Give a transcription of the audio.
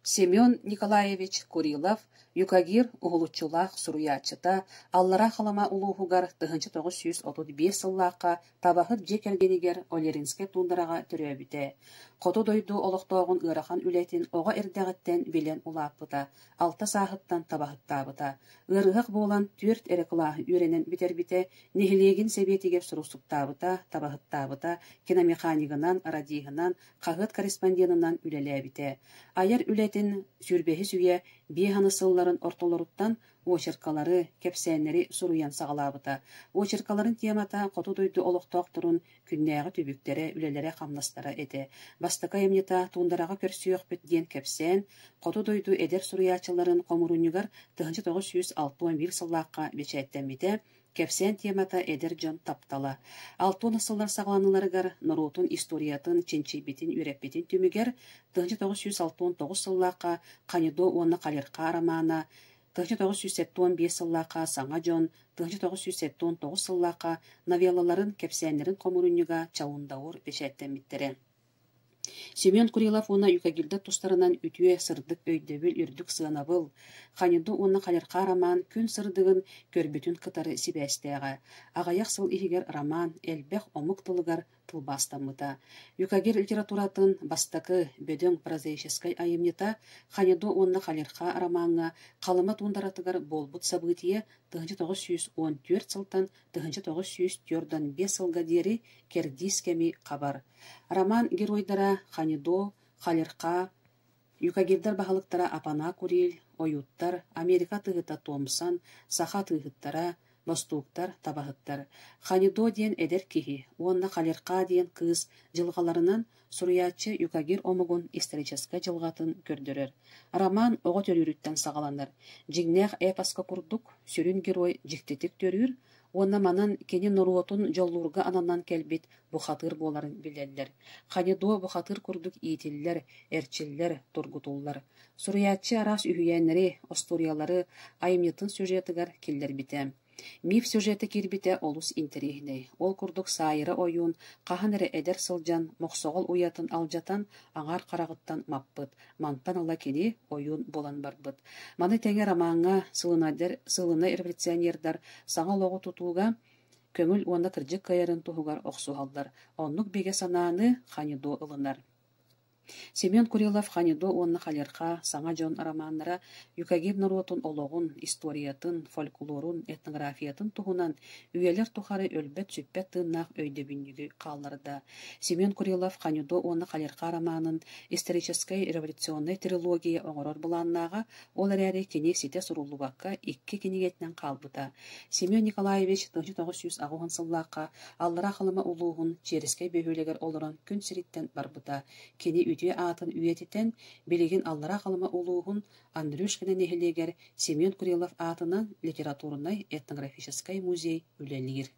Семен Николаевич Курилов юкагир уһулуччулаах суруйааччыта, Аллараа Халыма улууһугар 1935 сыллаахха табаһыт дьиэ кэргэнигэр Олеринскай туундараҕа төрөөбүтэ. Хоту дойду олохтооҕун ыарахан үлэтин оҕо эрдэҕиттэн билэн улааппыта, алта сааһыттан табаһыттаабыта. Ыарыһах буолан түөрт эрэ кылааһы үөрэнэн бүтэрбитэ, нэһилиэгин сэбиэтигэр суруксуттаабыта, табаһыттаабыта, киномеханигынан, радиһынан, хаһыат корреспонденынан үлэлээбитэ. Айар үлэтин сүүрбэһис үйэ биэс аны сылларын ортолоруттан очеркалары, кэпсээннэри суруйан саҕалаабыта. Очеркаларын темата хоту дойду олохтоохторун күннээҕи түбүктэрэ, үлэлэрэ-хамнастара этэ. Бастакы айымньыта «Туундараҕа көрсүөхпүт» диэн кэпсээн хоту дойду эдэр суруйааччыларын хомуурунньугар 1961 сыллаахха бэчээттэммитэ. Кэпсээн темата эдэр дьон таптала. Алтуона сыллар саҕаланыыларыгар норуотун историятын чинчийбитин үөрэппитин түмүгэр 1969 сыллаахха Ханидо уонна Халерха романа, 1975 сыллаахха Саҥа дьон, 1979 сыллаахха новеллаларын, кэпсээннэрин хомуурунньуга Чаундаур бэчээттэммиттэрэ. Семен Курилов уонна Юкагирдар тустарынан үтүө, сырдык өйдөбүл, үрдүк сыанабыл, Ханидо уонна Халерха роман күн сырдыгын көрбүтүн кытары сибээстээҕэ. Аҕыйах сыл иһигэр роман элбэх омук тылыгар тылбаастаммыта. Юкагир литературатын бастакы бөдөҥ прозаическай айымньыта Ханидо уонна Халерха ромаҥҥа Халыма туундаратыгар буолбут событие 1914 сылтан 1945 сылга диэри кэрдиис кэми хабар. Роман геройдара Ханидо, Халерха, юкагирдар баһылыктара Апана Куриль, ойууттар, Америка атыыһыта Томпсон, саха атыыһыттара, бостууктар, табаһыттар. Ханидо диэн эдэр киһи уонна Халерха диэн кыыс дьылҕаларынан суруйааччы юкагир омугун историческай дьылҕатын көрдөрөр. Роман оҕо төрүүрүттэн саҕаланар. Дьиҥнээх эпоска курдук сүрүн герой дьиктитик төрүүр уонна манан кини норуотун дьоллуурга ананан кэлбит бухатыыр буоларын билэллэр. Ханидо бухатыыр курдук иитиллэр, эрчиллэр, тургутуллар. Суруйааччы араас үһүйээннэри, остуоруйалары айымньытын сюжетыгар киллэрбитэ. Миф сюжета киирбитэ олус интэриэһинэй. Ол курдук Саайра ойуун хаһан эрэ эдэр сылдьан мохсоҕол уйатын алдьатан аҥаар хараҕыттан маппыт, мантан ыла кини ойуун буолан барбыт. Маны тэҥэ ромаҥҥа сыылынай революционердар саҥа олоҕу тутууга көҥүл уонна кырдьык кыайарын туһугар охсуһаллар. Оннук бигэ санааны Ханидо ылынар. Семен Курилов «Ханидо уонна Халерха. Саҥа дьон» романнара юкагир норуотун олоҕун, историятын, фольклорун, этнографиятын туһунан үйэлэр тухары өлбөт-сүппэт тыыннаах өйдөбүнньүгү хаалларда. Семен Курилов «Ханидо уонна Халерха» романын историческай революционнай трилогия оҥорор былааннааҕа, ол эрээри кини ситэ суруллубакка икки кинигэтинэн хаалбыта. Семен Николаевич 1980 сыллаахха Аллараа Халыма улууһун Черскэй бөһүөлэгэр олорон күн сириттэн барбыта. Кини үтүө аатын үйэтитэн, билигин Аллараа Халыма улууһун Андрюшкино нэһилиэгэр Семен Курилов аатынан литературнай-этнографическай музей үлэлиир.